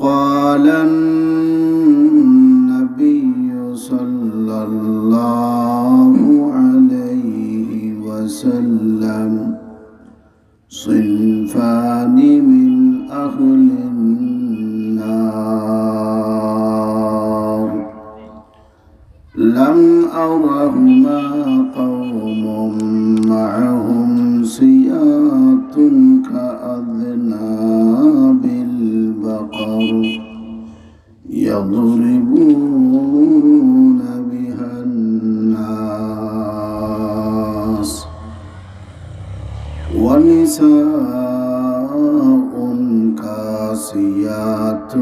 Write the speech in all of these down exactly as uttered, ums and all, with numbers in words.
قال النبي صلى الله عليه وسلم: صنفان من أهل النار، لم أرهما قوم معهم سياط كأذناب البقر يضربون بها الناس، ونساء كاسيات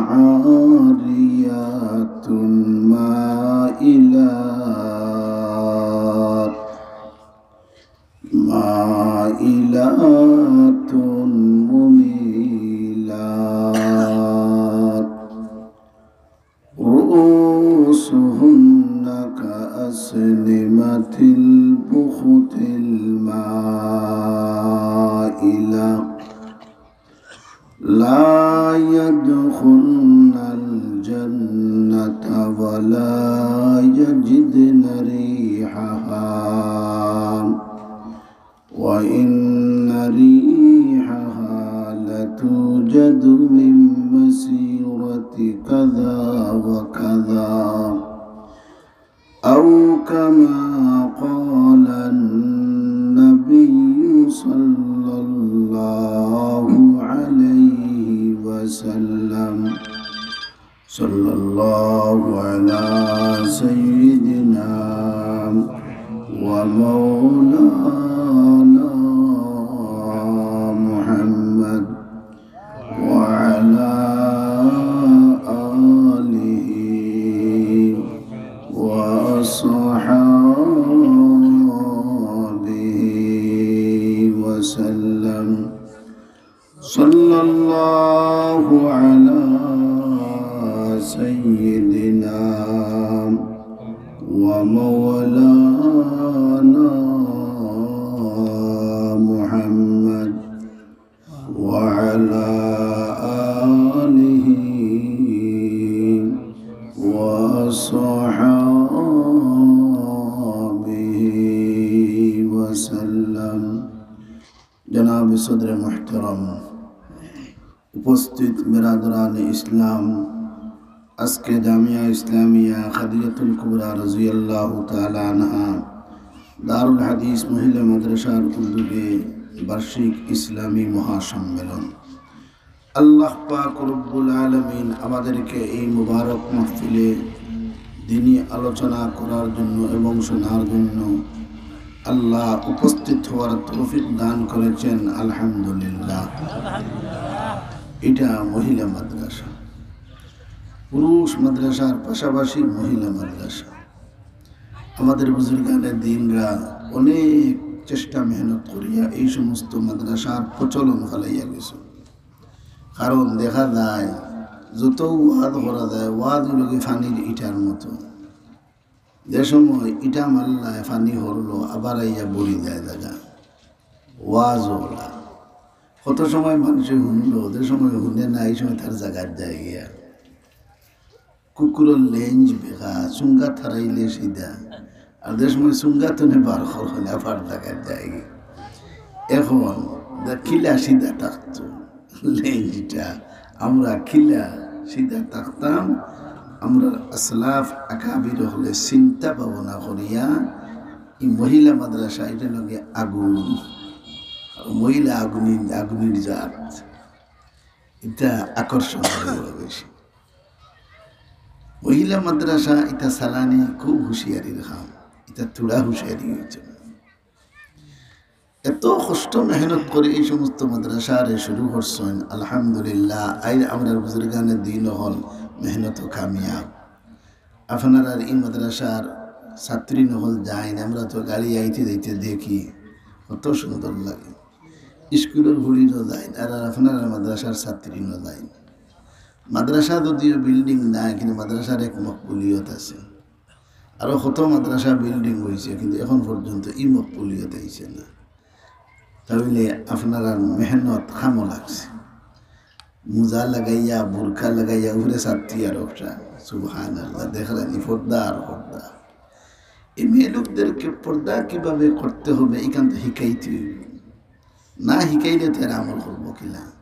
عاريات مائلات، مائلات مميلات، رؤوسهن كأسنمة البخت المائلة، لا يدخلن الجنة ولا يجدن ريحها، وإن ريحها لتوجد من مسيرة كذا وكذا، أو كما قال النبي صلى الله عليه وسلم. صلى الله على سيدنا ومولانا محمد وعلى آله وأصحابه وسلم. صلى الله على سيدنا ومولانا محمد وعلى آله وأصحابه وسلم. জনাব সদরে মুহতারাম, উপস্থিত বেরাদরানে ইসলাম, আজকে জামিয়া ইসলামিয়া খাদিজাতুল কুবরা রাদিয়াল্লাহু তাআলা আনহা দারুল হাদিস মহিলা মাদ্রাসার উদ্যোগে বার্ষিক ইসলামী মহাসম্মেলন। আল্লাহ পাক রব্বুল আলামিন আমাদেরকে এই মুবারক মাহফিলে দ্বীনি আলোচনা করার জন্য এবং শোনার জন্য আল্লাহ উপস্থিত হওয়ার তৌফিক দান করেছেন, আলহামদুলিল্লাহ। এটা মহিলা মাদ্রাসা, পুরুষ মাদ্রাসার পাশাপাশি মহিলা মাদ্রাসা। আমাদের বুজুর্গানে দ্বীনরা অনেক চেষ্টা মেহনত করিয়া এই সমস্ত মাদ্রাসার প্রচলন ফেলাইয়া গেছে। কারণ দেখা যায়, যত ওয়াজ করা যায়, ওয়াজ অইলো গি পানির ইটার মতো। যে সময় ইটা মারলায়, পানি হরলো, আবার আইয়া ভরি যায় জাগা। ওয়াজ অলা। কত সময় মানষে হুনলো, যে সময় হুনে না, এই সময় তার জাগাত যায় গিয়া। কুকুরর লেঞ্জ বেকা, চুঙ্গাত হারাইলে সিধা। আর যে সময় চুঙ্গাত থনে বার করইন, আবার জাগাত যায় গি। এখন দা কিলা সিধা থাকতো লেঞ্জটা, আমরা কিলা সিধা থাকতাম, আমরা আসলাফ আকাবির অকলে চিন্তা ভাবনা করিয়া এই মহিলা মাদ্রাসা, এটা অইলো গি আগুন, মহিলা আগুনি, আগুনির জাত, এটা আকর্ষণ করে বেশি। মহিলা মাদ্রাসা এটা চালানি খুব হুঁশিয়ারির কাম, এটা থুড়া হুঁশিয়ারি অইতো না। এত কষ্ট মেহনত করে এই সমস্ত মাদ্রাসারে শুরু করছইন, আলহামদুলিল্লাহ। আইজ আমরার বুজুর্গানে দ্বীন অকল মেহনত কামিয়াব। আপনারার এই মাদ্রাসার ছাত্রী অকল যাইন, আমরা তো গাড়ি আইতে যাইতে দেখি, কত সুন্দর লাগে। স্কুলর ফুড়িনও যাইন, আর আপনারার মাদ্রাসার ছাত্রীনও যাইন। মাদ্রাসা যদিও বিল্ডিং নাই, কিন্তু মাদ্রাসার এক মকবুলিয়ত আছে। আরো কত মাদ্রাসা বিল্ডিং অইছে, কিন্তু এখন পর্যন্ত ই মকবুলিয়ত আইছে না। তাইলে আপনারার মেহনত কামো লাগছে। মোজা লাগাইয়া, বুরকা লাগাইয়া, উপরে ছাত্তি আর ওটা। সুবহানাল্লাহ, দেখলেন, এই পর্দা আর পর্দা। এই মেয়ে লোকদেরকে পর্দা কিভাবে করতে হবে, এখান তো শিখাইতে হইবে। না শিখাইলে তো এরা আমল করবো কিলা?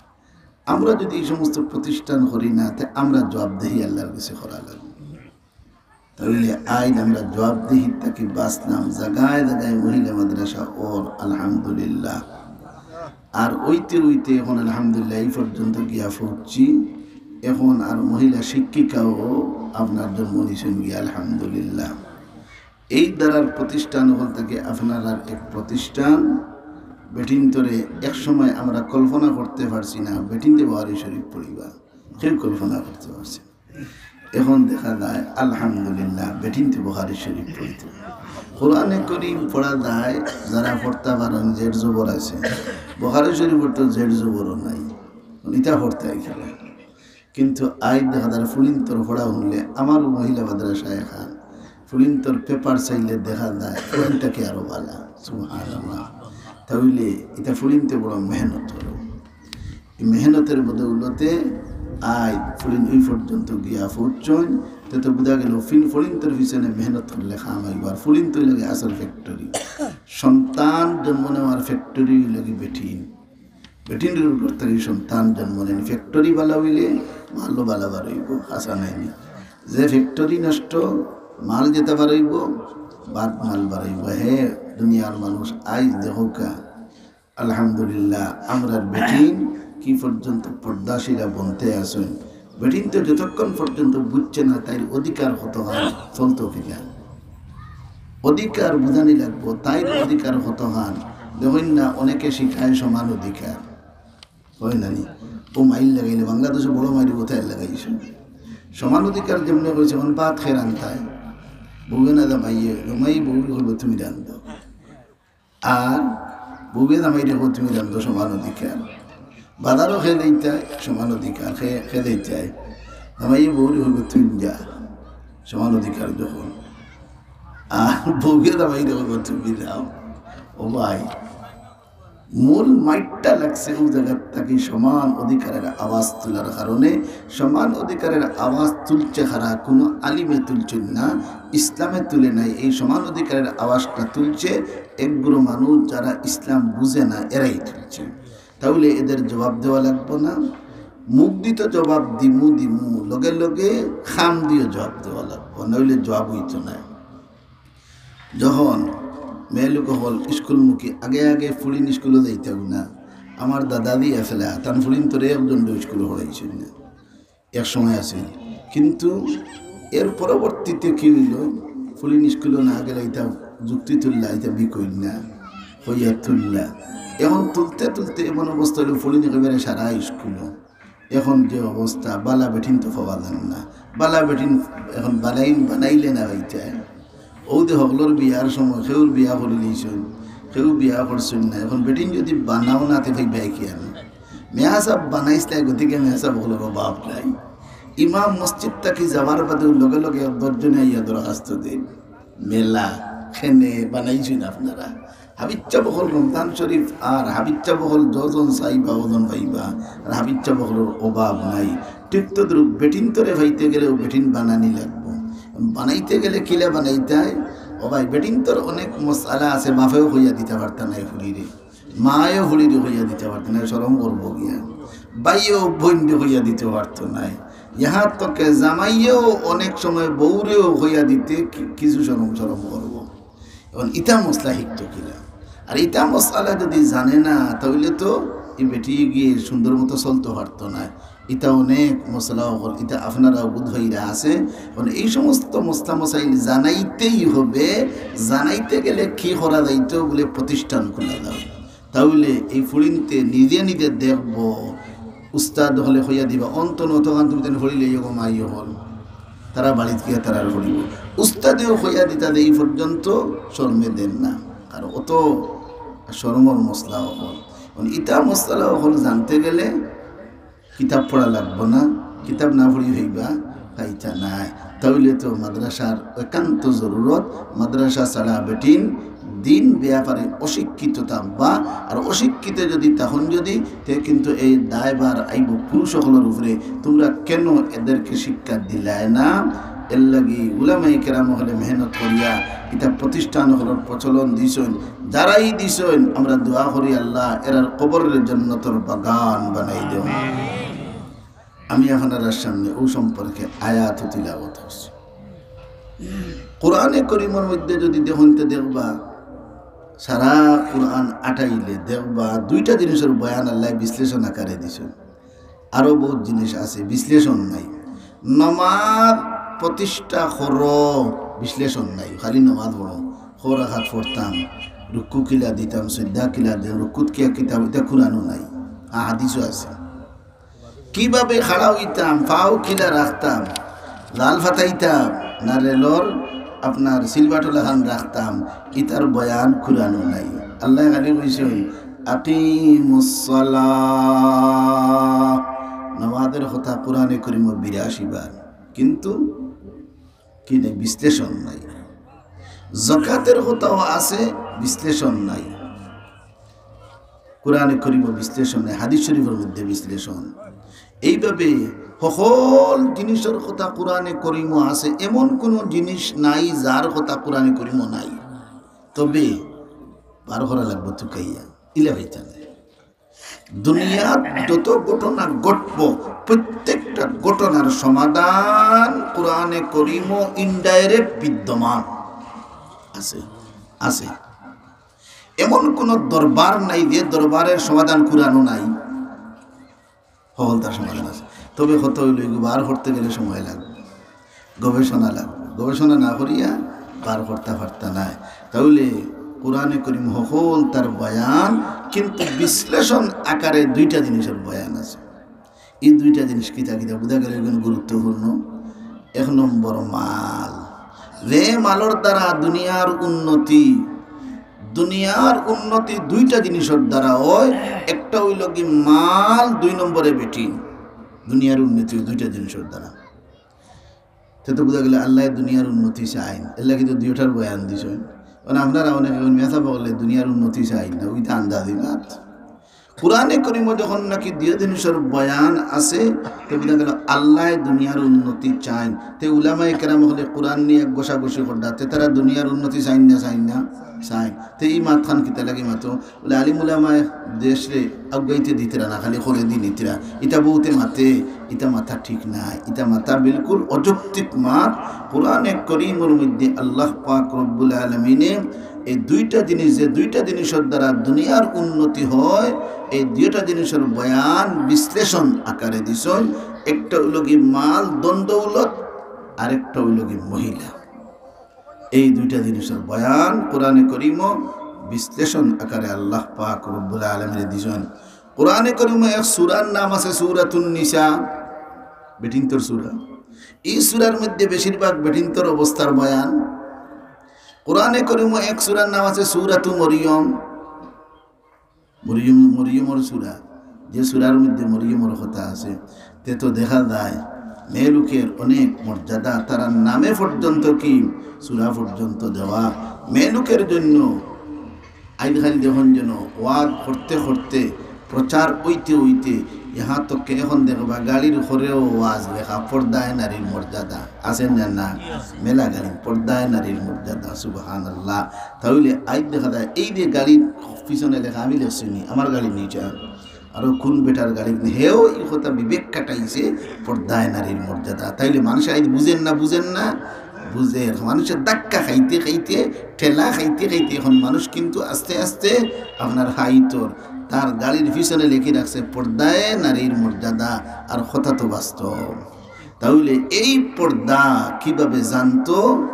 আমরা যদি এই সমস্ত প্রতিষ্ঠান করি না, তে আমরা জবাবদেহি আল্লাহর কাছে করা লাগবে। তাহলে আইজ আমরা জবাবদেহি থাকি বাঁচলাম, জাগায় জাগায় মহিলা মাদ্রাসা অর, আলহামদুলিল্লাহ। আর অইতে অইতে এখন আলহামদুলিল্লাহ এই পর্যন্ত গিয়া পৌঁছছি। এখন আর মহিলা শিক্ষিকাও আপনার জন্ম নিছেন গিয়া, আলহামদুলিল্লাহ। এই ধারার প্রতিষ্ঠান অকল থাকি আপনারার এক প্রতিষ্ঠান। বেটিন্তরে এক সময় আমরা কল্পনা করতে পারছি না, বেটিন্তে বুখারী শরীফ পড়িবা, কেউ কল্পনা করতে পারছি না। এখন দেখা যায় আলহামদুলিল্লাহ, বেটিন্তে বুখারী শরীফ পড়িত। কোরআনে করিম পড়া যায়, যারা পড়তা পারইন, জের জবর আছে। বুখারী শরীফ পড়তে জের জবরও নাই, ইটা পড়তে অইতো না। কিন্তু আইজ দেখা যায় ফুলিন্তর পড়া হুনলে, আমার মহিলা মাদ্রাসা এখান ফুলিন্তর পেপার চাইলে দেখা যায় ফুলিন থাকি আরো ভালা। সুবহানাল্লাহ। তাহলে ইটা ফুলিন্তে বড় মেহনত অইলো। এই মেহনতর বদৌলতে আইজ ফুলিন ওই পর্যন্ত গিয়া পৌঁছছইন। তে তো বুঝা গেল, ফিন ফুলিন্তর পিছনে মেহনত করলে কাম অইবো। আর ফুলিন্ত অইলো গি আসল ফ্যাক্টরি। সন্তান জন্ম নেওয়ার ফ্যাক্টরি অইলো গি বেটিন। বেটিন্তর গর্ভ থাকি সন্তান জন্ম নেইন। ফ্যাক্টরি ভালা অইলে মালও ভালা বার অইবো, হাছা নায়নি? যে ফ্যাক্টরি নষ্ট, মাল যেতা বার অইবো, বাদ মাল বার অইবো। হে দুনিয়ার মানুষ, আইজ দেখউক্কা, আলহামদুলিল্লাহ, আমরার বেটিন কি পর্যন্ত পর্দাশীলা বনতে আছইন। বেটিন্তে যতক্ষণ পর্যন্ত বুঝছে না তাইর অধিকার কতখান, চলতো কিলা, অধিকার বুঝানি লাগবো, তাইর অধিকার কতখান। দেখইন না, অনেকে শিখায় সমান অধিকার, অয় না নি? ও মাইর লাগাইলে, বাংলাদেশে বড় মাইর কোথায় লাগাইছে? সমান অধিকার যেমনে কইছে, অখন ভাত কে রানতায়? বউয়ে না জামাইয়ে? জামাইয়ে বউরে কইবো, "তুমি রান্ধো।" আর বউয়ে জামাইরে কইবো, "তুমি রান্ধো।" সমান অধিকার। বাজারও কে যাইতায়, সমান অধিকার। কে, কে যাইতায়? জামাইয়ে বউরে কইবো, "তুই যা।" সমান অধিকার যখন। আর বউয়ে জামাইরে কইবো, "তুমি যাও।" ও ভাই, মূল মাইরটা লাগছে ওই জায়গা থাকি সমান অধিকারের আওয়াজ তোলার কারণে। সমান অধিকারের আওয়াজ তুলছে কারা? কোনো আলিমে তুলছেন না, ইসলামে তুলে নাই। এই সমান অধিকারের আওয়াজটা তুলছে একগুলো মানুষ যারা ইসলাম বুঝে না, এরাই তুলছে। তাহলে এদের জবাব দেওয়া লাগবো না? মুখ দি তো জবাব দিমু দিমু, লগে লগে কাম দিও জবাব দেওয়া লাগবো, নইলে জবাব অইতো না। যখন মেয়ে লোক অকল স্কুলমুখী, আগে আগে ফুড়িন স্কুলো যাইতাম না, আমার দাদাজি আছিলা, তান ফুড়িন্তরে একজন স্কুলো পড়াইছইন না, এক সময় আছিল। কিন্তু এর পরবর্তীতে কি অইলো, ফুড়িন স্কুলো না গেলে ইতা যুক্তি তুললা, ইতা বিকইল না, হইয়া তুললা। এখন তুলতে তুলতে এমন অবস্থা অইলো, ফুড়িন একেবারে সারা স্কুলো। এখন যে অবস্থা, বালা বেটিন তো পাওয়া যায় না। বালা বেটিন এখন বানাইন, বানাইলে না অইতায়। অউ যে হকলর বিয়ার সময় কেউর বিয়া করি দিছইন, কেউ বিয়া করছইন না। এখন বেটিন যদি বানাও না, তে ভাই বিয়া কি আর? মেয়া সাব বানাইছলা, গতিকে মেয়া সাব হকলর অভাব নাই। ইমাম মসজিদ থাকি যাওয়ার বাদে লগে লগে দশজনে আইয়া দরখাস্ত দেইন। মেলা খেনে বানাইছইন আপনারা। হাবিচ্চা বকল রমজান শরীফ আর হাবিচ্চা বকল যজন চাইবা অজন পাইবা, আর হাবিচ্চা বকলর অভাব নাই। ঠিক তদ্রুপ বেটিন তরে পাইতে গেলেও বেটিন বানানি লাগবো। বানাইতে গেলে কিলা বানাইতায়? ও ভাই, বেটিন তর অনেক মসআলা আছে, বাপেও কইয়া দিতা পারতা নায় ফুড়িরে, মায়েও ফুড়িরে কইয়া দিতা পারতা নায়, শরম করবো গিয়া, ভাইয়েও বইনরে কইয়া দিতা পারতো নায়। ইহার তকে জামাইয়েও অনেক সময় বউরেও কইয়া দিতে কি-, কিছু শরম শরম করবো। এখন ইতা মসলা শিখতো কিলা? আর ইতা মসআলা যদি জানে না, তাইলে তো ই বেটি গিয়া সুন্দর মতো চলতো পারতো নায়। ইতা অনেক মসলা অকল, ইতা আপনারাও বুঝ অইরা আছে। এখন এই সমস্ত মসলা মসাইল জানাইতেই হবে। জানাইতে গেলে কি করা যাইতো বলে প্রতিষ্ঠান খুলা যাও। তাইলে এই ফুড়িন্তে নিজে নিজে দেখবো, উস্তাদ অকলে কইয়া দিবা, "অন্ত নত খান তুমি তেন ফুড়ি লইও গো মাই অকল।" তারা বাড়িত গিয়া তারার ফুড়িবো। উস্তাদেও কইয়া দিতা দে, এই পর্যন্ত শরমে দেন না। আর অত শরমর মসলা অকল। এখন ইতা মসলা অকল জানতে গেলে কিতাব পড়া লাগবো না, কিতাব না পড়ি অইবা, পাইতা নায়। তাইলে তো মাদ্রাসার একান্ত জরুরত, মাদ্রাসা ছাড়া বেটিন দিন ব্যাপারে অশিক্ষিত থাকবা। আর অশিক্ষিত যদি তখন যদি, তে কিন্তু এই দায়ভার আইব পুরুষ সকলের উপরে, তোমরা কেন এদেরকে শিক্ষা দিলায় না? এর লাগি উলামায়ে কেরাম হকলে মেহনত করিয়া ইতা প্রতিষ্ঠান হকলর প্রচলন দিছইন। যারাই দিছইন, আমরা দোয়া করি আল্লাহ এরার কবররে জন্নতর বাগান বানাই দেও। আমি আপনারার সামনে ও সম্পর্কে আয়াত তিলাওয়াত করছি। কোরআনে করিমর মধ্যে যদি দেখইন তে দেখবা, সারা কোরআন আটাইলে দেখবা দুইটা জিনিসর বয়ান আল্লাহ বিশ্লেষণ আকারে দিছইন। আরো বহুত জিনিস আছে, বিশ্লেষণ নাই। নমাজ প্রতিষ্ঠা করো, বিশ্লেষণ নাই, খালি নমাজ পড়ো। কয় রাকাত পড়তাম, রুকু কিলা দিতাম, সজদা কিলা দিতাম, রুকুত কিয়া কিতাম, ইতা কোরআনও নাই, আ, হাদিসও আছে। কিভাবে খাড়া অইতাম, পাও কিলা রাখতাম, লাল ফাতাইতাম, না রেলর আপনার সিলবাটো লাখান রাখতাম, ইতার বয়ান কোরআনও নাই। আল্লাহ খালি কইছইন, "আকিমুস সালাহ।" নামাজের কথা কোরআনে করিমো বিরাশি বার, কিন্তু কি নাই? বিশ্লেষণ নাই। যাকাতের কথাও আছে, বিশ্লেষণ নাই। কোরআনে করিমো বিশ্লেষণ নাই, হাদিস শরীফের মধ্যে বিশ্লেষণ। এইভাবে হকল জিনিসের কথা কোরআনে করিমো আছে, এমন কোনো জিনিস নাই যার কথা কোরআনে করিমো নাই। তবে বার করা লাগবো তুকাইয়া, ইলা হইতা নাই। দুনিয়াত যত ঘটনা ঘটবো, প্রত্যেকটা ঘটনার সমাধান কোরআনে করিমো ইনডাইরেক্ট বিদ্যমান আছে, আছে। এমন কোনো দরবার নাই যে দরবারের সমাধান কোরআনও নাই। হকলতার সমাধান আছে। তবে কথা অইলো, এগু বার করতে গেলে সময় লাগবে, গবেষণা লাগবে। গবেষণা না করিয়া বার করতা পারতা নায়। তাইলে কোরআনে করিম হকলতার বয়ান, কিন্তু বিশ্লেষণ আকারে দুইটা জিনিসের বয়ান আছে। এই দুইটা জিনিস কিতা কিতা বুঝা গেল, এগুলো গুরুত্বপূর্ণ। এক নম্বর, মাল। যে মালর দ্বারা দুনিয়ার উন্নতি, দুনিয়ার উন্নতি দুইটা জিনিসের দ্বারা হয়। একটা অইলো কি মাল, দুই নম্বরে বেটিন। দুনিয়ার উন্নতি দুইটা জিনিসের দ্বারা। তে তো বুঝা গেল আল্লাহ দুনিয়ার উন্নতি চাইন, এর লাগি তো দুইটার বয়ান দিছইন। কারণ আপনারা অনেকে কইন, "মেসাব অকলে দুনিয়ার উন্নতি চাইন না, ওইটা আন্দাজি মাত।" কোরআনে করিমো যখন নাকি দুইও জিনিসের বয়ান আছে, তে বুঝা গেল আল্লাহ দুনিয়ার উন্নতি চাইন। তে উলামায়ে কেরাম অকলে কোরআন নিয়া এক ঘষাঘষি কররা, তে তারা দুনিয়ার উন্নতি চাইন না, চাইন না, চাইন। তে এই মাতখান কিতা লাগি মাতো? বলে, আলিম উলামায়ে দেশরে আগুয়াইতে দিতরা না, খালি করে দি নিতরা। ইটা বউতে মাতে, ইটা মাতা ঠিক নায়, ইটা মাতা বিলকুল অযৌক্তিক মাত। কোরআনে করিমর মধ্যে আল্লাহ পাক রব্বুল আলামিনে এই দুইটা জিনিস, যে দুইটা জিনিসের দ্বারা দুনিয়ার উন্নতি হয়, এই দুইটা জিনিসের বয়ান বিশ্লেষণ আকারে দিছইন। একটা অইলো কি মাল, ধন দৌলত, আরেকটা অইলো কি মহিলা। এই দুইটা জিনিসের বয়ান কোরআনে করিমো বিশ্লেষণ আকারে আল্লাহ পাক রব্বুল আলামিনে দিছইন। কোরআনে করিমো এক সূরার নাম আছে সূরাতুন নিসা, বেটিন্তর সূরা। এই সূরার মধ্যে বেশিরভাগ বেটিন্তর অবস্থার বয়ান। কোরআনে করিমো এক সূরার নাম আছে সূরাতু মরিয়ম। মরিয়ম, মরিয়মর সূরা, যে সূরার মধ্যে মরিয়মর কথা আছে, তে তো দেখা যায় মেয়ে লোকের অনেক মর্যাদা, তারার নামে পর্যন্ত কি সূরা পর্যন্ত দেওয়া মেয়ে লোকের জন্য। আইজকাইল দেখইন যেন ওয়াজ করতে করতে, প্রচার অইতে অইতে, ইহান তক এখন দেখবা গাড়ির উপরেও ওয়াজ লেখা, পর্দায় নারীর মর্যাদা। আছে না? না? মেলা গাড়ি, পর্দায় নারীর মর্যাদা, সুবহানাল্লাহ। তাইলে আইজ দেখা যায় এই যে গাড়ির পিছনে লেখা, আমি লেখছি নি, আমার গাড়ি নিচে, আরো কোন বেটার গাড়ি নি, হেও এই কথা বিবেক খাটাইছে, পর্দায় নারীর মর্যাদা। তাইলে মানুষ আইজ বুঝের না, বুঝের না, বুঝের। মানুষের ধাক্কা খাইতে খাইতে, ঠেলা খাইতে খাইতে এখন মানুষ কিন্তু আস্তে আস্তে আপনার হাইতর, তার গাড়ির পিছনে লেখি রাখছে পর্দায় নারীর মর্যাদা। আর কথা তো বাস্তব। তাহলে এই পর্দা কিভাবে জানতো,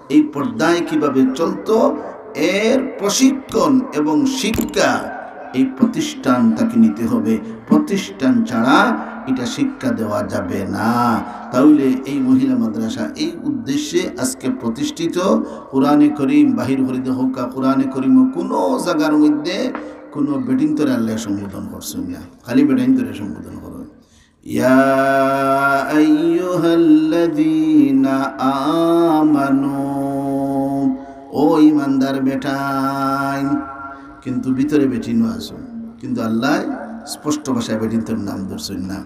এই পর্দায় কিভাবে চলতো, এর প্রশিক্ষণ এবং শিক্ষা এই প্রতিষ্ঠান তাকে নিতে হবে। প্রতিষ্ঠান ছাড়া এটা শিক্ষা দেওয়া যাবে না। তাহলে এই মহিলা মাদ্রাসা এই উদ্দেশ্যে আজকে প্রতিষ্ঠিত। কোরআনে করিম বাহির করি দেখউক্কা, কোরআনে করিম কোনো জায়গার মধ্যে কোনো বেটিন্তরে আল্লাহ সম্বোধন করছেন না, খালি বেটাইন্তরে সম্বোধন করেন। يا أيها الذين آمنوا، ও ইমানদার বেটাইন, কিন্তু ভিতরে বেটিনও আছইন। কিন্তু আল্লায় স্পষ্ট ভাষায় বেটিন্তর নাম ধরছইন না।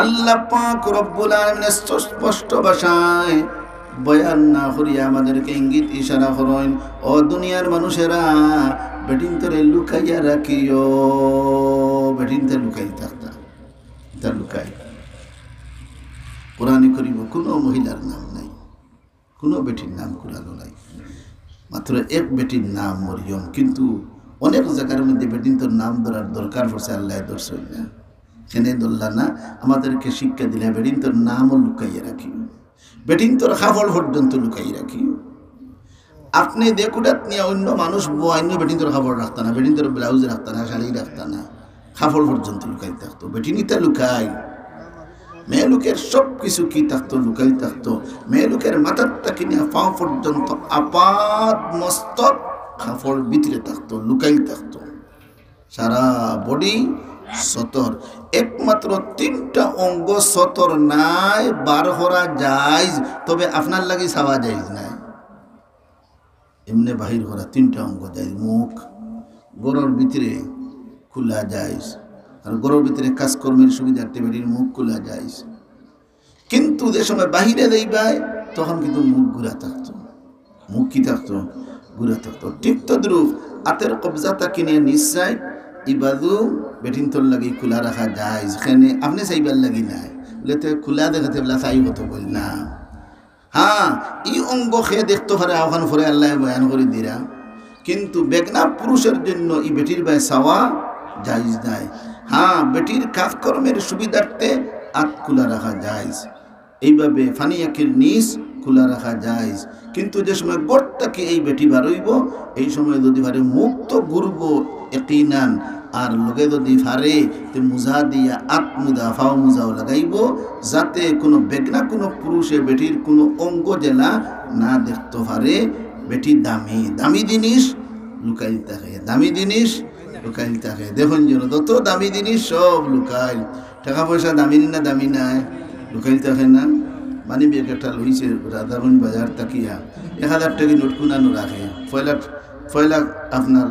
আল্লাহ পাক রব্বুল আলামিন স্পষ্ট ভাষায় বয়ান না করিয়া আমাদেরকে ইঙ্গিত ইশারা করইন, "ও দুনিয়ার মানুষেরা, বেটিন্তরে লুকাইয়া রাখিও, বেটিন্তে লুকাই থাকতা।" ইতা লুকাই। কোরআনে করিমো কুনু মহিলার নাম নাই, কুনু বেটির নাম কুলানো নাই। মাত্র এক বেটির নাম মরিয়ম, কিন্তু অনেক জাগার মধ্যে বেটিন্তর নাম ধরার দরকার পড়ছে, আল্লায় ধরছইন না। কেনে ধরলা না? আমাদেরকে শিক্ষা দিলা, বেটিন্তর নামও লুকাইয়া রাখিও, বেটিন্তর কাপড় পর্যন্ত লুকাইয়া রাখিও। আপনে দেখউটাত নিয়া অইন্য মানুষ বওয়াইন্য বেটিন্তর কাপড় রাখতা না, বেটিন্তর ব্লাউজ রাখতা না, শাড়ি রাখতা না, কাপড় পর্যন্ত লুকাই থাকতো। বেটিন ইতা লুকাই, মেয়ে লোকের সব কিছু কি থাকতো, লুকাই থাকতো। মেয়ে লোকের মাথার থাকি নিয়া পাও পর্যন্ত আপাদ মস্তক কাপড় ভিতরে থাকতো, লুকাই থাকতো। সারা বডি সতর, একমাত্র তিনটা অঙ্গ সতর নাই, বার করা জায়েজ, তবে আপনার লাগি চাওয়া জায়েজ নাই। এমনে বাহির করা তিনটা অঙ্গ জায়েজ, মুখ ঘরর ভিতরে খুলা জায়েজ, আর ঘরর ভিতরে কাজকর্মের সুবিধার্থে বেটির মুখ খুলা জায়েজ। কিন্তু যে সময় বাহিরে যাইবায়, তখন কিন্তু মুখ ঘুরা থাকতো। মুখ কি থাকতো? ঘুরা থাকতো। ঠিক তদ্রূপ আতের কবজা থাকি নিয়া নিজ side, ই বাজু বেটিন্তর লাগি খুলা রাখা জায়েজ। কেনে আপনে চাইবার লাগি নায়, বুলে তে খুলা দেখাতে বলা চাই কত বল না। হ্যাঁ, ই অঙ্গ কে দেখতো পারে, অখান পরে আল্লায় বয়ান করি দিরা। কিন্তু বেগনা পুরুষের জন্য ই বেটির বায় চাওয়া জায়েজ নাই। হ্যাঁ, বেটির কাজকর্মের সুবিধার্থে আত খুলা রাখা জায়েজ, এইভাবে ফানি আখির নিচ খুলা রাখা জায়েজ। কিন্তু যে সময় ঘর থাকি এই বেটি বারইবো, এই সময় যদি পারে মুখ তো ঘুরবো একিনান, আর লগে যদি পারে তে মুজা দিয়া আত মুজা, ফাও মুজাও লাগাইবো, যাতে কুনু বেগনা কুনু পুরুষে বেটির কুনু অঙ্গ যেলা না দেখতো পারে। বেটি দামি, দামি জিনিস লুকাইল থাকে, দামি জিনিস লুকাইল থাকে। দেখইন যেন যত দামি জিনিস সব লুকাইল। টেকা পয়সা দামি নি না দামি নায়? লুকাইল থাকে না? মানি ব্যাগ একটা লইছে রাধাগঞ্জ বাজার থাকিয়া, এক হাজার টেকা নোট কুনানো রাখে, পয়লা, পয়লা আপনার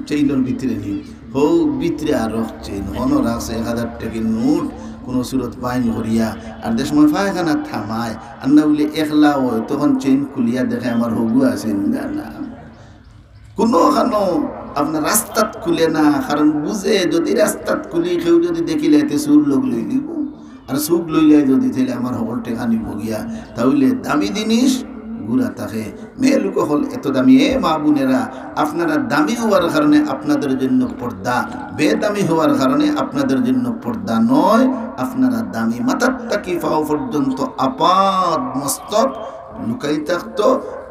চেইনর ভিতরে নি, হউ ভিতরে আরো চেইন, হনো রাখছে এক হাজার টেকা নোট, কুনু সুরত বাইন করিয়া, আর যে সময় পায়খানা থামায়, আর না বুলে একলা অয়, তখন চেইন খুলিয়া দেখে আমার হগু আছে না, না। কুনু খানো আপনার রাস্তাত খুলে না, কারণ বুঝে যদি রাস্তাত খুলি কেউ যদি দেখিলে এতে চুর লগ লই লিবো, আর চুর লইলে যদি তাইলে আমার হকল টেকা নিবো গিয়া। তাইলে দামি জিনিস ঘুরা থাকে। মেয়ে লোক অকল এত দামি। এ মা বোনেরা, আপনারা দামি হওয়ার কারণে আপনাদের জন্য পর্দা, বেদামি হওয়ার কারণে আপনাদের জন্য পর্দা নয়। আপনারা দামি, মাথার থাকি পাও পর্যন্ত আপাদ মস্তক লুকাই থাকতো।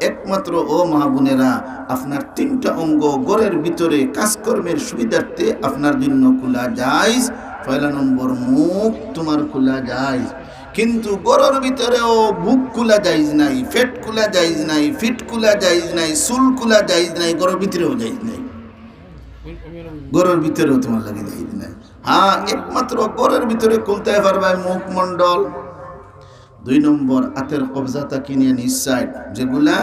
একমাত্র ও মা বোনেরা, আপনার তিনটা অঙ্গ ঘরের ভিতরে কাজকর্মের সুবিধার্থে আপনার জন্য খোলা জায়েজ। পয়লা নম্বর মুখ তোমার খোলা জায়েজ, কিন্তু ঘরের ভিতরেও বুক খোলা জায়েজ নাই, পেট খোলা জায়েজ নাই, ফিট খোলা জায়েজ নাই, চুল খোলা জায়েজ নাই, ঘরের ভিতরেও জায়েজ নাই, ঘরের ভিতরেও তোমার লাগি জায়েজ নাই। হ্যাঁ, একমাত্র ঘরের ভিতরে খুলতে পারবায় মুখমণ্ডল। দুই নম্বর, আতের কবজা থাকি নিয়া নিজ side, যেগুলা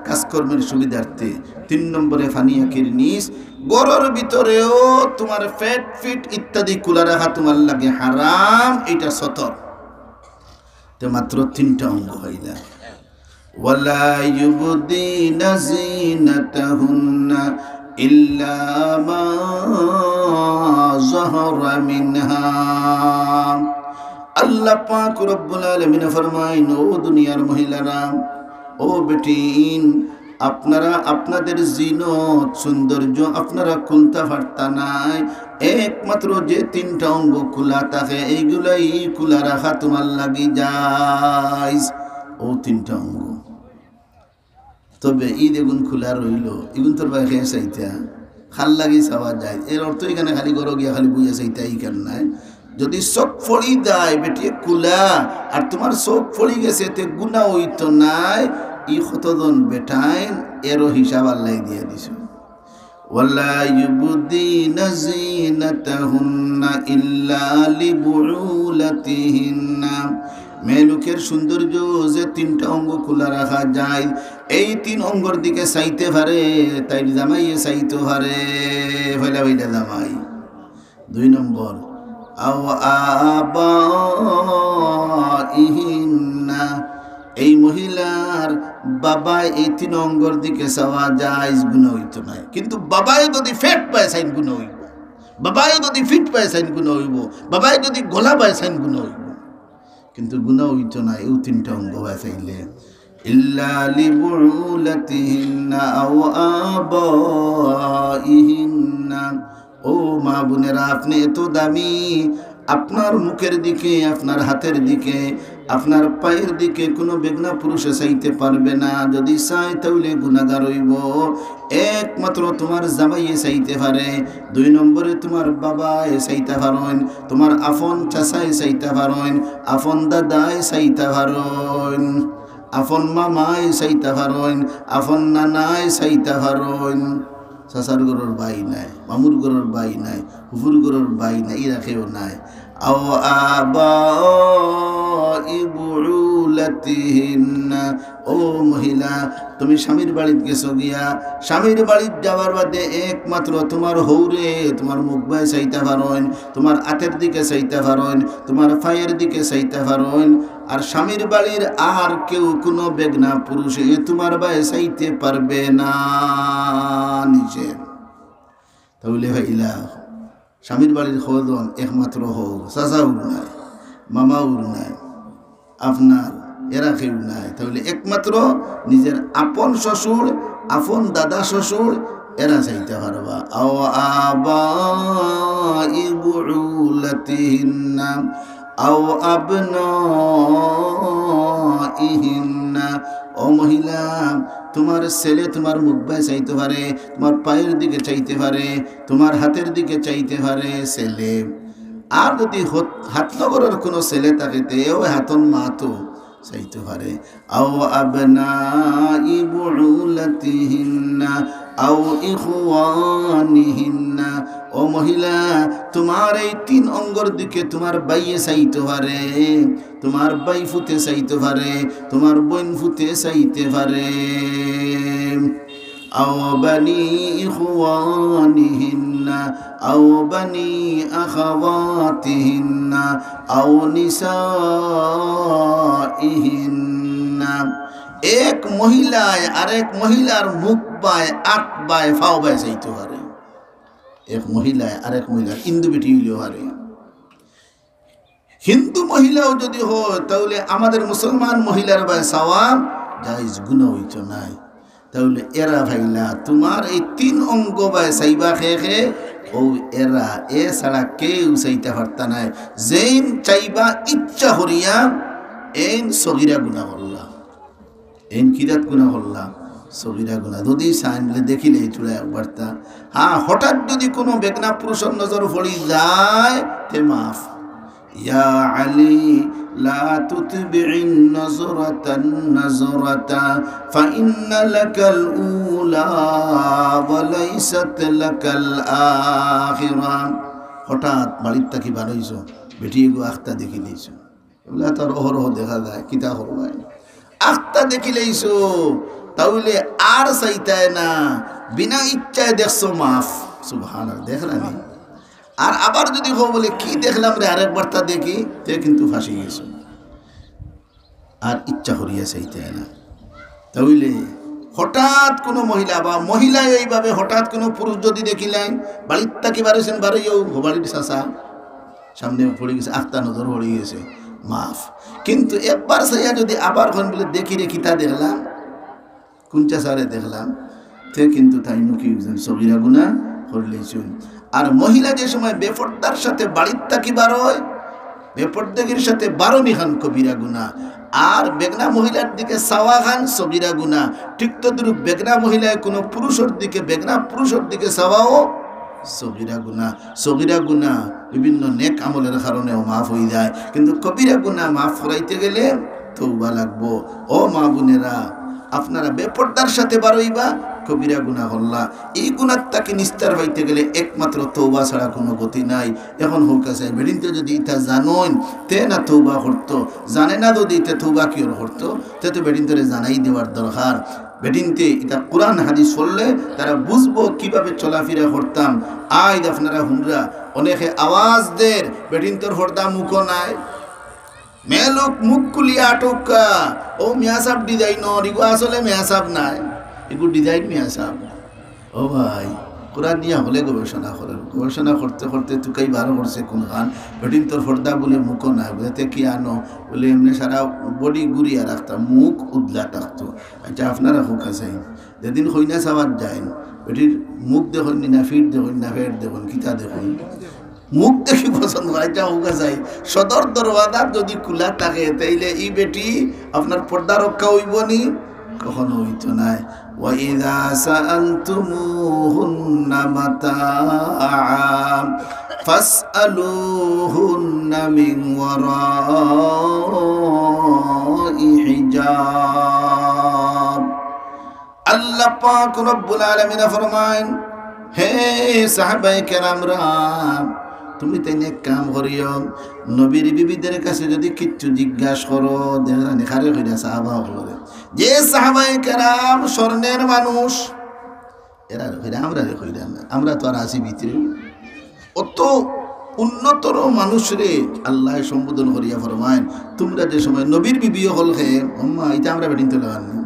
কাজকর্মের সুবিধার্থে। তিন নম্বরে ফানি আখির নিচ। ঘরের ভিতরেও তোমার পেট ফিট ইত্যাদি খোলা রাখা তোমার লাগি হারাম, এটা সতর। তে মাত্র তিনটা অঙ্গ অইলা। ولا يبدين زينتهن إلا ما ظهر منها। আল্লাহ পাক রব্বুল আলামিন ফরমাইন, ও দুনিয়ার মহিলারা, ও বেটিন, আপনারা আপনাদের জিনত, সৌন্দর্য আপনারা খুলতা পারতা নায়, একমাত্র যে তিনটা অঙ্গ খোলা থাকে, এইগুলাই খোলা রাখা তোমার লাগি জায়েজ। ও তিনটা অঙ্গ। তবে ই যেগুন খোলা রইলো, ইগুন তোর বাইরে চাইতা, কার লাগি চাওয়া যায়। এর অর্থ ইখানে খালি ঘরো গিয়া খালি বইয়া চাইতা, ইখান নায়। যদি চোখ পড়ি যায় বেটিয়ে খোলা, আর তোমার চোখ পড়ি গেছে, তে গুনা অইতো নায়। ই কতজন বেটাইন, এরও হিসাব আল্লায় দিয়া দিছে। ولا يبدين زينتهن إلا لبعولتهن। মেয়ে লোকের সৌন্দর্য যে তিনটা অঙ্গ খোলা রাখা যায়, এই তিন অঙ্গর দিকে চাইতে পারে, তাইর জামাইয়ে চাইতে পারে, পয়লা পয়লা জামাই। দুই নম্বর, أو آبائهن, এই মহিলার বাবায় এই তিন অঙ্গর দিকে চাওয়া জায়েজ, গুনা অইতো নায়। কিন্তু বাবায় যদি পেট বায় চাইন গুনা অইবো, বাবায় যদি পিঠ বায় চাইন গুনা অইবো, বাবায় যদি গলা বায় চাইন গুনা অইবো, কিন্তু গুনা অইতো নায় এই তিনটা অঙ্গ বায় চাইলে। إلا لبعولتهن أو آبائهن। ও মা বোনেরা, আপনি এত দামি, আপনার মুখের দিকে, আপনার হাতের দিকে, আপনার পায়ের দিকে কোনো বেগনা পুরুষে চাইতে পারবে না। যদি চায়, তাইলে গুনাগার অইবো। একমাত্র তোমার জামাইয়ে চাইতে পারে। দুই নম্বরে তোমার বাবায় চাইতে পারইন, তোমার আপন চাচায় চাইতে পারইন, আপন দাদায় চাইতে পারইন, আপন মামায় চাইতে পারইন, আপন নানায় চাইতে পারইন। চাচার ঘরর ভাই নাই, মামুর ঘরর ভাই নাই, ফুফুর ঘরর ভাই নাই, এরা কেউ নাই। أو آباء بعولتهن। ও মহিলা, তুমি স্বামীর বাড়িত গেছো গিয়া, স্বামীর বাড়িত যাওয়ার বাদে একমাত্র তোমার হউরে তোমার মুখ বায় চাইতে পারইন, তোমার আতের দিকে চাইতে পারইন, তোমার পায়ের দিকে চাইতে পারইন। আর স্বামীর বাড়ির আর কেউ কোনো বেগনা পুরুষে তোমার বায় চাইতে পারবে না নিজে। তাইলে অইলা, স্বামীর বাড়ির কয়জন? একমাত্র হউর, চাচা হউর নাই, মামা হউর নাই, আপনার এরা কেউ নাই। তাইলে একমাত্র নিজের আপন শ্বশুর, আপন দাদা শ্বশুর, এরা চাইতে পারবা। أو آباء بعولتهن أو أبنائهن। ও মহিলা, তোমার ছেলে তোমার মুখ বায় চাইতে পারে, তোমার পায়ের দিকে চাইতে পারে, তোমার হাতের দিকে চাইতে পারে ছেলে। আর যদি হত-, হাত লগরর কোনো ছেলে থাকে, তেও হাতর মাতো চাইতে পারে। أو أبناء بعولتهن أو إخوانهن। ও মহিলা, তোমার এই তিন অঙ্গর দিকে তোমার ভাইয়ে চাইতে পারে, তোমার ভাই ফুতে চাইতে পারে, তোমার বইন ফুতে চাইতে পারে। أو بني إخوانهن أو بني أخواتهن أو نسائهن। এক মহিলায় আরেক মহিলার মুখ বায়, আত বায়, ফাও বায় চাইতে পারে। এক মহিলায় আরেক মহিলার, হিন্দু বেটি অইলেও পারে। হিন্দু মহিলাও যদি হয়, তাইলে আমাদের মুসলমান মহিলার বায় চাওয়া জায়েজ, গুনা অইতো নায়। তাইলে এরা ভাইলা, তোমার এই তিন অঙ্গ বায় চাইবা কে কে? ও এরা, এ ছাড়া কেউ চাইতে পারতা নায়। যেইন চাইবা ইচ্ছা করিয়া, এইন সগিরা গুনা করলা। এইন কিরাত গুনা করলা, সগিরা গুনা। যদি চাইন বলে দেখিলে এই চূড়া একবার তা। হ্যাঁ, হঠাৎ যদি কোনো বেগনা পুরুষর নজর পড়ি যায়, তে মাফ। يا علي لا تتبع النظرة النظرة فإن لك الأولى وليست لك الآخرة। হঠাৎ বাড়ির থাকি বারইছো, বেটি এগু আখতা দেখিলিছো। এগুলা তো আর অহরহ দেখা যায়, কিতা করবায়? আখতা দেখিলাইছো, তাইলে আর চাইতায় না, বিনা ইচ্ছায় দেখছো, মাফ। সুবহানাল্লাহ, দেখলা নি? আর আবার যদি কও বলে, "কি দেখলাম রে, আরেকবার তা দেখি", তে কিন্তু ফাঁসি গেছো। আর ইচ্ছা করিয়া চাইতায় না। তাইলে হঠাৎ কোনো মহিলা বা মহিলায় এইভাবে হঠাৎ কোনো পুরুষ যদি দেখিলাইন, বাড়ির থাকি বারইছেন, বারইয়াউ হবাড়ির চাচা সামনে পড়ি গেছে, আখতা নজর পড়ি গেছে, মাফ। কিন্তু একবার চাইয়া যদি আবার কইন বলে, "দেখি রে, কিতা দেখলাম, কোন চাচারে দেখলাম", তে কিন্তু তাইনও কি অইছইন, সগিরা গুনা করিলাইছইন। আর মহিলা যে সময় বেপর্দার সাথে বাড়ির থাকি বারয়, বেপর্দাগির সাথে বারনিখান কবিরা গুনা। আর বেগনা মহিলার দিকে চাওয়াখান সগিরা গুনা। ঠিক তদ্রূপ বেগনা মহিলায় কোনো পুরুষর দিকে, বেগনা পুরুষর দিকে চাওয়াও সগিরা গুনা। সগিরা গুনা বিভিন্ন নেক আমলের কারণেও মাফ অইযায়, কিন্তু কবিরা গুনা মাফ করাইতে গেলে তওবা লাগবো। ও মা বোনেরা, আপনারা বেপর্দার সাথে বারইবা, কবিরা গুনা করলা। এই গুনার থাকি নিস্তার পাইতে গেলে একমাত্র তওবা ছাড়া কুনু গতি নাই। এখন হউক আছে, বেটিন্তে যুদি ইতা জানইন, তে না তওবা করতো, জানে না যুদি, তে তওবা কিওর করতো? তে তো বেটিন্তরে জানাই দেওয়ার দরকার। বেটিন্তে ইতা কুরআন হাদিস পড়লে তারা বুঝবো কিভাবে চলাফিরা করতাম। আইজ আপনারা হুনরা, অনেকে আওয়াজ দের, বেটিন্তর পর্দা মুখো নাই। মেয়েলোক মুখ খুলিয়া আটকা, ও মিয়াসাব ডিজাইনর, ইগু আসলে মিয়াসাব নায়, ইগু ডিজাইন মিয়াসাব। ও ভাই, কুরআন নিয়া হকলে গবেষণা করের, গবেষণা করতে করতে তুকাই বার করছে কুনখান, বেটিন্তর পর্দা বুলে মুখো নাই, বুলে তে কিয়ানো, বুলে এমনে সারা বডি ঘুরিয়া রাখতাম, মুখ উদলা থাকতো। আচ্ছা, আপনারা কউক্কা চাই, যেদিন কইনা চাওয়াত যাইন, বেটির মুখ দেখইন নি না, ফিট দেখইন না, পেট দেখইন, কিতা দেখইন? মুখ দেখি পছন্দ করে। আচ্ছা, কউক্কা চাই, সদর দরওয়াজা যুদি খুলা থাকে, তাইলে ই বেটি আপনার পর্দা রক্ষা অইবো নি? কখনো অইতো নায়। وإذا سألتموهن متاعا فاسألوهن من وراء حجاب। আল্লাহ পাক রব্বুল আলামিন ফরমাইন, হে সাহাবায়ে কেরামরা, তুমি তাইন এক কাম করিও, নবীর বিবিদের কাছে যুদি কিচ্ছু জিজ্ঞাস করো, দেখরানি কারে কইরা সাহাবা অকলরে, যে সাহাবায়ে কেরাম স্বর্ণের মানুষ, এরারে কইরা, আমরারে কইরা না, আমরা তো আর আছি ভিতরে। অত উন্নতর মানুষরে আল্লায় সম্বোধন করিয়া ফরমাইন, তুমরা যে সময় নবীর বিবি অকলকে, আম্মা, ইতা আমরা বেটিন্তর লাগান নি।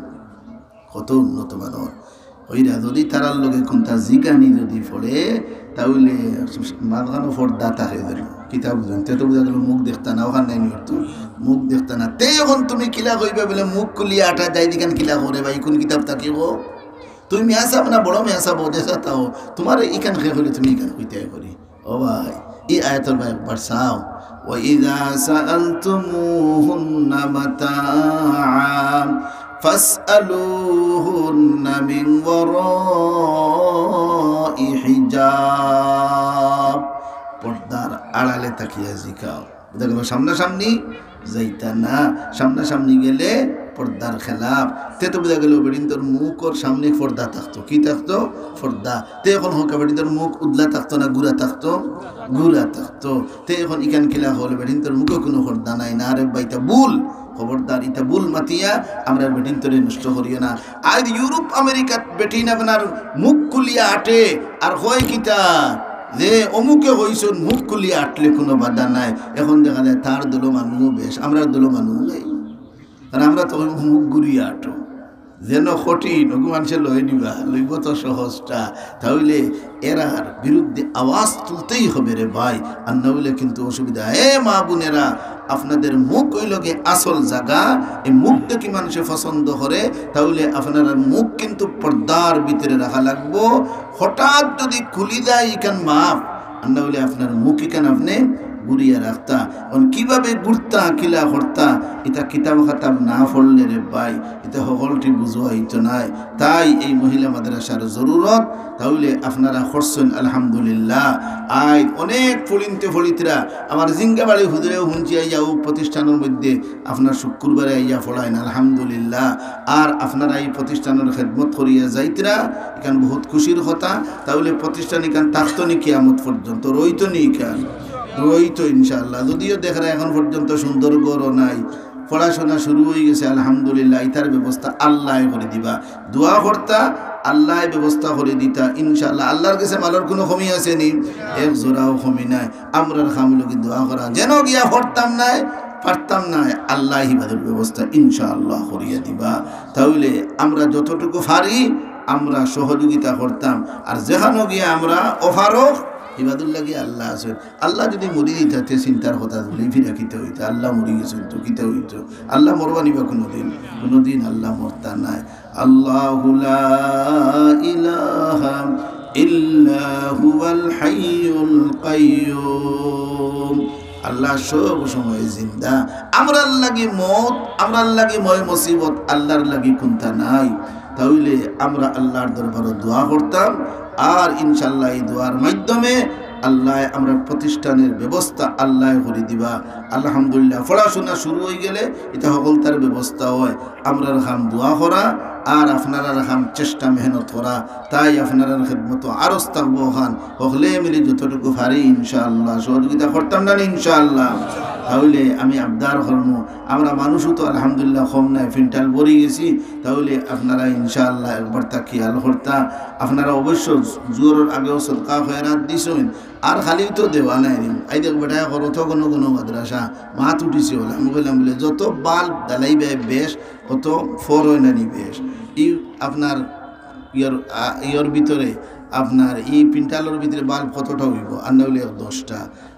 কত উন্নত মানর। কইরা যুদি তারার লগে কুনতা জিগানি যুদি পড়ে, তাইলে মাঝখানো পর্দা থাকে যেন। কিতাব বুঝইন, তে তো বুঝা গেল মুখ দেখতা না, অখান নাই নি অর্থ, মুখ দেখতা না। তে এখন তুমি কিলা কইবা বুলে মুখ খুলিয়া আটা যাই দিকান কিলা করে ভাই, কুন কিতাব থাকিব? তুমি মিয়াসাব না বড় মিয়াসাব, ও যেছা তাও, তুমারে ইখান কে কইলে তুমি ইখান কইতায় করি। ও ভাই, ই আয়াতর ভাই একবার চাও। وإذا سألتموهن متاعا فاسألوهن من وراء حجاب। পর্দার আড়ালে তাকিয়া জিকাও। বুঝা গেল? সামনাসামনি যাইতা না, সামনাসামনি গেলে পর্দার খেলাফ। তে তো বুঝা গেল বেটিন্তর মুখর সামনে পর্দা থাকতো। কি থাকতো? পর্দা। তে এখন হউক্কা বেটিন্তর মুখ উদলা থাকতো না ঘুরা থাকতো? ঘুরা থাকতো। তে এখন ইখান কিলা অইল, বেটিন্তর মুখো কুনু পর্দা নাই। না রে ভাই, ইতা ভুল। খবরদার, ইতা ভুল মাতিয়া আমরার বেটিন্তরে নষ্ট করিও না। আইজ ইউরোপ আমেরিকাত বেটিন আপনার মুখ খুলিয়া আটে আর কয় কিতা যে অমুকে কইছইন মুখ খুলিয়া আটলে কুনু বাধা নাই। এখন দেখা যায় তার দলো মানুষও বেশ, আমরার দলো মানুষও নাই। কারণ আমরা তো মুখ ঘুরিয়া আটো। যেন কঠিন, ওগু মানষে লই নিবা, লইব তো সহজটা। তাইলে এরার বিরুদ্ধে আওয়াজ তুলতেই হবে রে ভাই, আর না অইলে কিন্তু অসুবিধা। এ মা বোনেরা, আপনাদের মুখ অইলগে আসল জাগা। এই মুখ দেখি মানষে পছন্দ করে, তাইলে আপনারার মুখ কিন্তু পর্দার ভিতরে রাখা লাগবো। হঠাৎ যুদি খুলি যায়, ইখান মাফ, আর না অইলে আপনার মুখ ইখান আপনে ঘুরিয়া রাখতা। এখন কিভাবে ঘুরতা, কিলা করতা, ইতা কিতাব খাতাব না পড়লে রে ভাই, ইতা হকলটি বুঝা অইতো নায়। তাই এই মহিলা মাদ্রাসার জরুরত, তাইলে আপনারা করছইন, আলহামদুলিল্লাহ। আইজ অনেক ফড়িন্তে ফড়িতরা, আমার জিঙ্গাবাড়ি হুজুরেও হুনছি, আইয়া অউ প্রতিষ্ঠানর মধ্যে আপনার শুক্রবারে আইয়া পড়াইন, আলহামদুলিল্লাহ। আর আপনারা এই প্রতিষ্ঠানর খেদমত করিয়া যাইতরা, ইখান বহুত খুশির কথা। তাইলে প্রতিষ্ঠান ইখান থাকতো নি কিয়ামত পর্যন্ত, রইতো নি ইখান? রইতো ইনশাআল্লাহ। যদিও দেখরা এখন পর্যন্ত সুন্দর ঘরও নাই, পড়াশোনা শুরু অইগেছে, আলহামদুলিল্লাহ, ইতার ব্যবস্থা আল্লায় করি দিবা। দোয়া করতা, আল্লায় ব্যবস্থা করি দিতা ইনশাআল্লাহ। আল্লার গেছে মালর কুনু কমি আছে নি? এক জোড়াও কমি নাই। আমরার কাম অইলগি দোয়া করা, যেন গিয়া পড়তাম নায়, পারতাম নায়, আল্লায় হিবাদর ব্যবস্থা ইনশাআল্লাহ করিয়া দিবা। তাইলে আমরা যতটুকু পারি আমরা সহযোগিতা করতাম, আর যেখানো গিয়া আমরা অপারগ, হিবাদর লাগি আল্লা আছইন। আল্লা যুদি মরি দিতা, তে চিন্তার কথা, ঘুরি ফিরা কিতা অইতা? আল্লা মরি গেছইন তো কিতা অইতো? আল্লা মরবা নি বা কুনুদিন? কুনুদিন আল্লা মরতা নায়। আল্লাহু লা ইলাহা ইল্লা হুয়াল হাইয়ুল কাইয়্যুম। আল্লা সব সময় জিন্দা। আমরার লাগি মউত, আমরার লাগি ময় মুসিবত, আল্লার লাগি কুন্তা নাই। তাইলে আমরা আল্লার দরবারো দোয়া করতাম, আর ইনশাআল্লাহ এই দোয়ার মাধ্যমে আল্লায় আমরার প্রতিষ্ঠানের ব্যবস্থা আল্লায় করি দিবা। আলহামদুলিল্লাহ, পড়াশোনা শুরু অইগেলে ইতা হকলতার ব্যবস্থা অয়। আমরার কাম দোয়া করা, আর আপনারার কাম চেষ্টা মেহনত করা। তাই আপনারার খেদমতো আরজ থাকবো অখান, হকলে মিলি যতটুকু পারি ইনশাআল্লাহ সহযোগিতা করতাম না নি ইনশাআল্লাহ। তাইলে আমি আবদার করমু, আমরা মানুষও তো আলহামদুলিল্লাহ কম নায়, পিন্ডাল ভরি গেছি। তাইলে আপনারা ইনশাআল্লাহ একবার তা খিয়াল করতা। আপনারা অবশ্য জোহরর আগেও সদকা খয়রাত দিছইন, আর খালিও তো দেওয়া নাই নি। আই দেখ বেটায় কর, অত ঘন ঘন মাদ্রাসা, মাত উঠিছে অলা। আমি কইলাম বুলে, যত বাল্ব জ্বালাইবায় বেশ, অত ফর অয় না নি বেশ। ই আপনার ইয়র, আ, ইয়র ভিতরে, আপনার ই পিন্ডালর ভিতরে বাল্ব কতটা অইবো? আর না অইলে এক দশটা।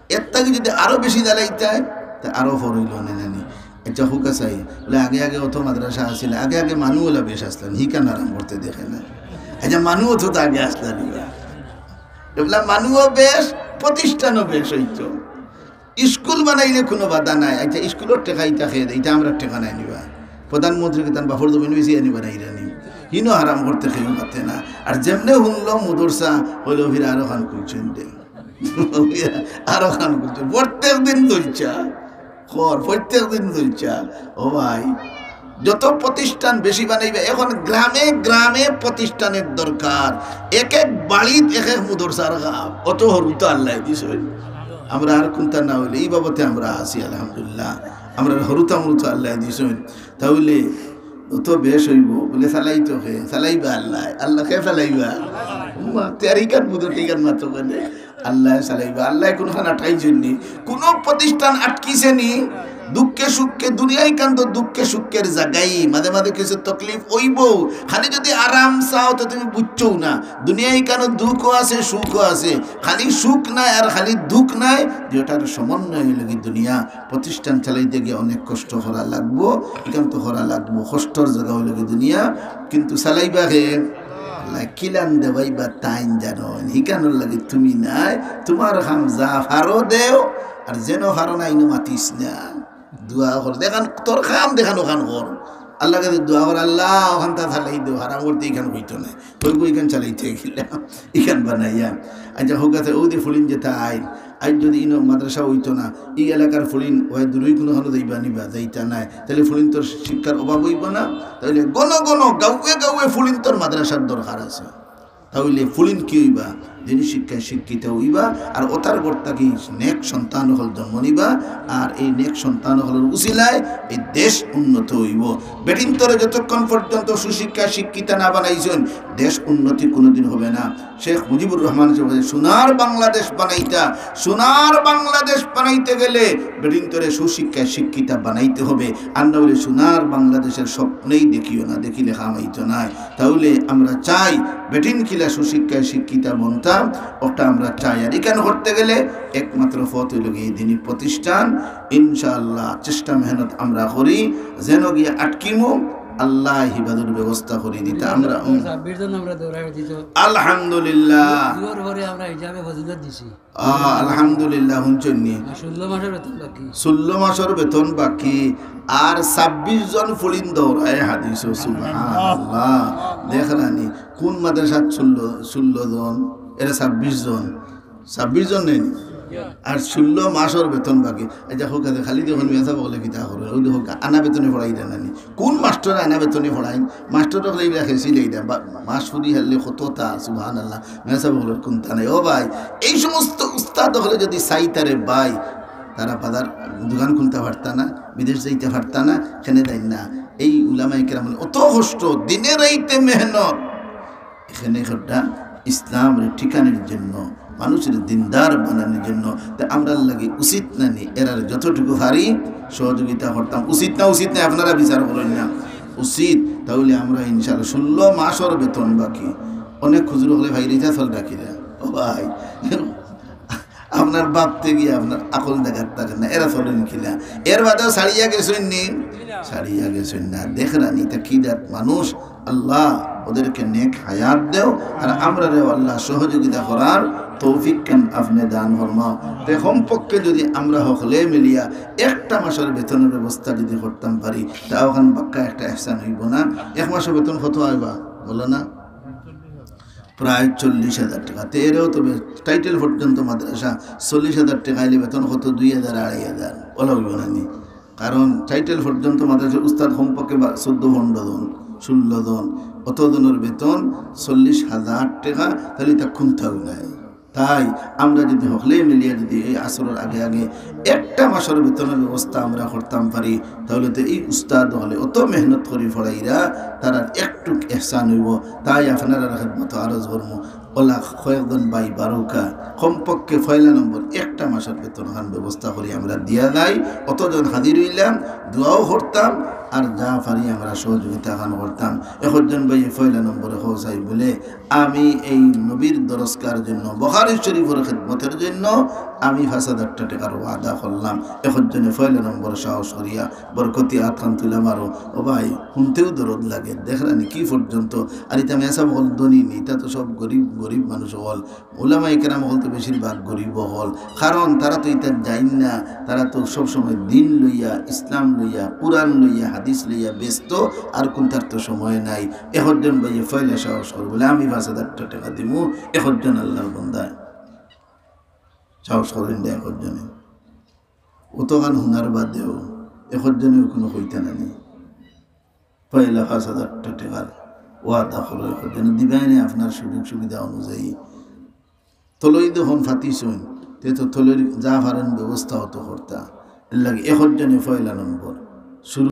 এর থাকি যদি আরো বেশি জ্বালাইতায়, তে আরো ফর অইলো নে না নি। আচ্ছা, হুকা চাই। বুলে, আগে আগে অত মাদ্রাসা আছিল, আগে আগে মানু অলা বেশ আছলা নি, হিখান আরাম করতে দেখে না। আচ্ছা, মানু অত তো আগে আছলা নি বা। এবলা মানুও বেশ, প্রতিষ্ঠানও বেশ অইতো। স্কুল বানাইলে কুনু বাধা নাই। আচ্ছা, স্কুলর টেকা ইতা কে দেয়, ইতা আমরার টেকা নায় নি বা। প্রধানমন্ত্রী কিতা তান বাপর জমিন বেচিয়া নি বানাইরা নি? হিনো হারাম করতে কেউ মাতে না। আর যেমনে হুনলো মাদ্রাসা অইলো, ফির আরো খান খুলছইন দে। আরো খান খুলছইন। প্রত্যেক দিন জলসা। কর, প্রত্যেক দিন জলসা। ও ভাই, যত প্রতিষ্ঠান বেশি বানাইবা, এখন গ্রামে গ্রামে প্রতিষ্ঠানের দরকার। এক এক বাড়িত এক এক মাদ্রাসার কাম। অত হুরুতা আল্লায় দিছইন। আমরা আর কুনতা না অইলে ই বাবদে আমরা আছি, আলহামদুলিল্লাহ। আমরার হুরুতা মুরুতা আল্লায় দিছইন। তাইলে অত বেশ অইবো, বুলে, চালাইতো কে? চালাইবা আল্লায়। আল্লায় কে চালাইবা? উম্মা, তে আর ইখান বুঝো, ইখান মাতো কেনে? আল্লায় চালাইবা। আল্লায় কুনুখান আটকাইছইন নি? কুনু প্রতিষ্ঠান আটকিছে নি? দুঃখে সুখে, দুনিয়া ইখান তো দুঃখে সুখের জাগাই। মাঝে মাঝে কিছু তকলিফ অইবো। খালি যদি আরাম চাও তো তুমি বুঝছো না। দুনিয়া ইখানো দুঃখও আছে, সুখও আছে। খালি সুখ নাই আর খালি দুঃখ নাই, দুইটার সমন্বয় অইলো গি দুনিয়া। প্রতিষ্ঠান চালাইতে গিয়া অনেক কষ্ট করা লাগবো, ইখান তো করা লাগবো, কষ্টর জাগা অইলো গি দুনিয়া। কিন্তু চালাইবা কে? আল্লায় কিলান দেওয়াইবা তাইন জানইন, হিখানোর লাগি তুমি নায়। তুমার কাম যা পারো দেও, আর যেন পারো না ইনো মাতিস না। দোয়া কর, যেখান তোর কাম যেখান অখান কর। আল্লার কাছে দোয়া কর, "আল্লাহ, অখানতা চালাই দেও, হারাম করতে ইখান অইতো নায়।" কই কই ইখান চালাইতে গেলা, ইখান বানাইয়া। আচ্ছা, হুকাতে অউদি ফুড়িন যেতা আইল, আইজ যদি ইনো মাদ্রাসা অইতো না, ই এলাকার ফুড়িন অয় দূরই কুনুখানো যাইবা নি বা, যাইতা নায়, তাইলে ফুড়িন্তর শিক্ষার অভাব অইবো না? তাইলে ঘন ঘন গাউয়ে গাউয়ে ফুড়িন্তর মাদ্রাসার দরকার আছে। তাইলে ফুড়িন কি অইবা? দিনী শিক্ষায় শিক্ষিত অইবা, আর অতার ঘর থাকি নেক সন্তান অকল জন্ম নিবা, আর এই নেক সন্তান অকলর উসিলায় এই দেশ উন্নত অইবো। বেটিন্তরে যতক্ষণ পর্যন্ত সুশিক্ষায় শিক্ষিতা না বানাইছইন, দেশ উন্নতি কুনুদিন হবে না। শেখ মুজিবুর রহমান সাহেব বলেন, "সোনার বাংলাদেশ বানাইতা, সোনার বাংলাদেশ বানাইতে গেলে বেটিন্তরে সুশিক্ষায় শিক্ষিতা বানাইতে হবে, আর না অইলে সোনার বাংলাদেশের স্বপ্নেই দেখিও না, দেখিলে কাম অইতো নায়।" তাইলে আমরা চাই বেটিন কিলা সুশিক্ষায় শিক্ষিতা বনতা, অটা আমরা চাই। আর ইখান করতে গেলে একমাত্র পথ অইলো গি এই দিনী প্রতিষ্ঠান। ইনশাআল্লাহ চেষ্টা মেহনত আমরা করি, যেন গিয়া আটকিমু, আল্লায় হিবাদর ব্যবস্থা করি দিতা। আমরা, উম, ছাব্বিশ জন আমরা দৌড়াই দিত। আলহামদুলিল্লাহ। দুয়ার পরে আমরা হিসাবে ফজিলত দিছি। আহ, আলহামদুলিল্লাহ, হুনছইন নি? আর ষোলো মাসর বেতন বাকি। ষোলো মাসর বেতন বাকি, আর ছাব্বিশ জন ফুড়িন দৌড়ায় হাদিস, সুবহানাল্লাহ। দেখরা নি, কুন মাদ্রাসাত ষোলো, ষোলো জন, এরা ছাব্বিশ জন, ছাব্বিশ জন নেই নি? আর ষোলো মাসর বেতন বাকি। এই দেখো, খালি দেখুন, মিয়া সাব অকলে কিতা করে, অউ দেখো, আনা বেতনে পড়াইরা না নি। কুন মাস্টর আনা বেতনে পড়াইন? মাস্টর অকলে ইলা খেয়েছি লেইরা, বা-, মাস ফুরি হারলে কততা, সুবহানাল্লাহ। মিয়া সাব অকলর কুনতা নাই। ও ভাই, এই সমস্ত উস্তাদ অকলে যদি চাইতা রে ভাই, তারা বাজার দোকান খুলতা পারতা না, বিদেশ যাইতা পারতা না, কেনে যাইন না। এই উলামায়ে কেরাম অকলে অত কষ্ট, দিনে রাইতে মেহনত, এখানে একটা ইসলামরে টিকানির জন্য, মানুষরে দিনদার বানানির জন্য। তে আমরার লাগি উচিত না নি, এরারে যতটুকু পারি সহযোগিতা করতাম? উচিত না, উচিত না? আপনারা বিচার করইন না, উচিত। তাইলে আমরা ইনশাআল্লাহ ষোলো মাসর বেতন বাকি, অনেক হুজুর অকলে ভাই রিতা চল রাখিরা। ও ভাই, আপনার ভাবতে গিয়া আপনার আকল দেখাত থাকে না, এরা চলইন কিলা? এর বাদেও ছাড়িয়া গেছইন নি? ছাড়িয়া গেছইন না। দেখরা নি, তা কি জাত মানুষ। আল্লাহ ওদেরকে নেক হায়াত দেও, আর আমরারেও আল্লাহ সহযোগিতা করার তৌফিক খান আপনে দান ফরমাও। তে কমপক্ষে যদি আমরা হকলে মিলিয়া একটা মাসর বেতনর ব্যবস্থা যদি করতাম পারি, তা অখান বাক্কা একটা এহসান অইবো না? এক মাসর বেতন কত অইবা, বলো না? প্রায় চল্লিশ হাজার টেকা। তে এরেও তো বেশ, টাইটেল পর্যন্ত মাদ্রাসা চল্লিশ হাজার টেকা আইলে বেতন কত? দুই হাজার, আড়াই হাজার, অলা অইবো না নি? কারণ টাইটেল পর্যন্ত মাদ্রাসা উস্তাদ কমপক্ষে বা-, চৌদ্দ পনেরো জন, ষোলো জন, অত জনর বেতন চল্লিশ হাজার টেকা, তাইলে ইতা কুন্তাউ নাই। তাই আমরা যুদি হকলে মিলিয়া যুদি এই আসরর আগে আগে একটা মাসর বেতনর ব্যবস্থা আমরা করতাম পারি, তাইলে তো এই উস্তাদ অকলে অত মেহনত করি পড়াইরা, তারার একটুক এহসান অইবো। তাই আপনারার খেদমতো আরজ করমু, অলা কয়েকজন ভাই বারউক্কা, কমপক্ষে পয়লা নম্বর একটা মাসর বেতন খান ব্যবস্থা করি আমরা দিয়া যাই। অতজন হাজির অইলাম, দোয়াও করতাম, আর যা পারি আমরা সহযোগিতা খান করতাম। একজন ভাইয়ে পয়লা নম্বরে কওছাই বুলে, "আমি এই নবীর দরসগার জন্য, বুখারী শরীফর খেদমতর জন্য আমি পাঁচ হাজার টেকার ওয়াদা করলাম।" একজনে পয়লা নম্বর সাহস করিয়া বরকতি আত খান তুলা মারো। ও ভাই, হুনতেউ দরদ লাগে, দেখরানি কি পর্যন্ত। আর ইতা মেসাব অকল ধনী নি, ইতা তো সব গরিব, গরিব মানুষ অকল। উলামায়ে কেরাম অকল তো বেশিরভাগ গরিব অকল, কারণ তারা তো ইতা জাইন না, তারা তো সব সময় দিন লইয়া, ইসলাম লইয়া, কুরআন লইয়া, হাদিস লইয়া ব্যস্ত, আর কুন্তার তো সময় নাই। একজন ভাইয়ে পয়লা সাহস করো বুলে, "আমি পাঁচ হাজার টেকা দিমু।" একজন আল্লাহর বান্দায় সাহস করইন দে একজনে। অতখান হুনার বাদেও একজনেও কুনু কইতা নানি। পয়লা পাঁচ হাজার টেকার ওয়াদা করো, একজনে দিবায় নি আপনার সুযোগ সুবিধা অনুযায়ী। তলই যখন ফাতিছইন, তে তো তলইর যা পারইন ব্যবস্থা অত করতা। এর লাগি একজনে পয়লা নম্বর শুরু